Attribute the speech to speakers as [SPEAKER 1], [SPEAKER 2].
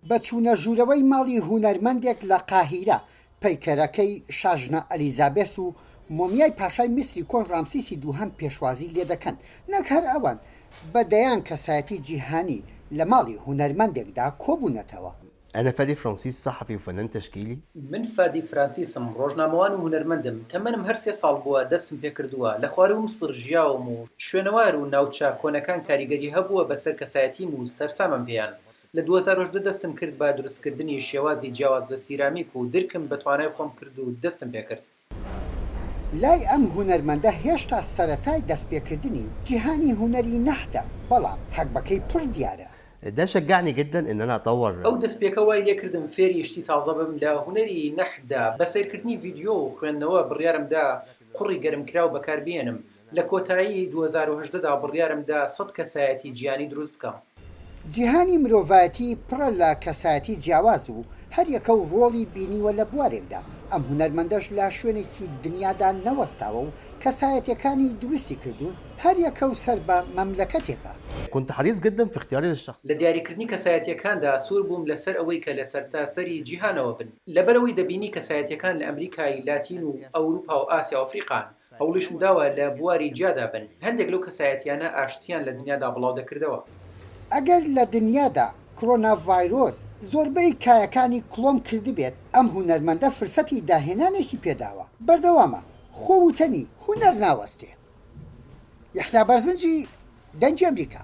[SPEAKER 1] بە چوونە ژوورەوەی ماڵی هونەرمەندێک لە قاهیرە، پەیکەرەکەی شاژنە ئەلیزابێس و مۆمیای پاشای میسری کۆن ڕامسیسی دووهەم پێشوازی لێدەکەن، نەک هەر ئەوان، بە دەیان کەسایەتی جیهانی لە ماڵی هونەرمەندێکدا کۆبوونەتەوە.
[SPEAKER 2] انا فادي فرانسيس صحفي وفنان تشكيلي.
[SPEAKER 3] من فادی فرانسیسم، ڕۆژنامەوان و هونەرمەندم، تەمەنم هەر سێ ساڵ بووە دەستم پێکردووە، لە خواروو میسر ژیاوم و شوێنەوار و ناوچە کۆنەکان کاریگەری هەبووە بەسەر کەسایەتیم و سەرسامم پێیان. لە 2018 دەستم کرد بە دروستکردنی شێوازی جیاواز لە سیرامیک و درکم بە توانای خۆم کرد و دەستم پێکرد.
[SPEAKER 1] لای ئەم هونەرمەندە هێشتا سەرەتای دەستپێکردنی جیهانی هونەری نەحتە، بەڵام هەگبەکەی پڕ دیارە.
[SPEAKER 2] ده شجعني جدا ان انا اطور.
[SPEAKER 3] ئەو دەستپێکە وای لێکردم فێری شتی تازە بم لە هونەری نەحتدا، بە سەیرکردنی ڤیدیۆ و خوێندنەوە بڕیارم دا قوڕی گەرمکراو بەکاربهێنم، لە کۆتایی 2018 دا بڕیارم دا 100 کەسایەتی جیهانی دروست بکەم.
[SPEAKER 1] جیهانی مرۆڤایەتی پڕە لە کەسایەتی جیاواز و هەریەکە و ڕۆڵی بینیوە لە بوارێکدا، ئەم هونەرمەندەش لە شوێنێکی دنیادا نەوەستاوە و کەسایەتیەکانی دروستی کردوون هەریەکە و سەر بە مەملەکەتێکە.
[SPEAKER 2] كنت حريص جدا في اختياري للشخص.
[SPEAKER 3] لە دیاریکردنی کەسایەتیەکاندا سوور بووم لەسەر ئەوەی کە لە سەرتاسەری جیهانەوە بن، لەبەرئەوەی دەبینی کەسایەتیەکان لە ئەمریکای لاتین و ئەوروپا و ئاسیا و ئەفریقان، هەوڵیشم داوە لە بواری جیادا بن، هەندێک لەو کەسایەتیانە ئاشتیان لە دنیادا بڵاو دەکردەوە.
[SPEAKER 1] ئەگەر لە دنیادا کرۆنا ڤایرۆس زۆربەی کایەکانی کڵۆم کردبێت، ئەم هونەرمەندە فرسەتی داهێنانێکی پێداوە، بەردەوامە، خۆ وتەنی هونەر ناوەستێ. یەحیا بەرزنجی، دەنگی ئەمریکا.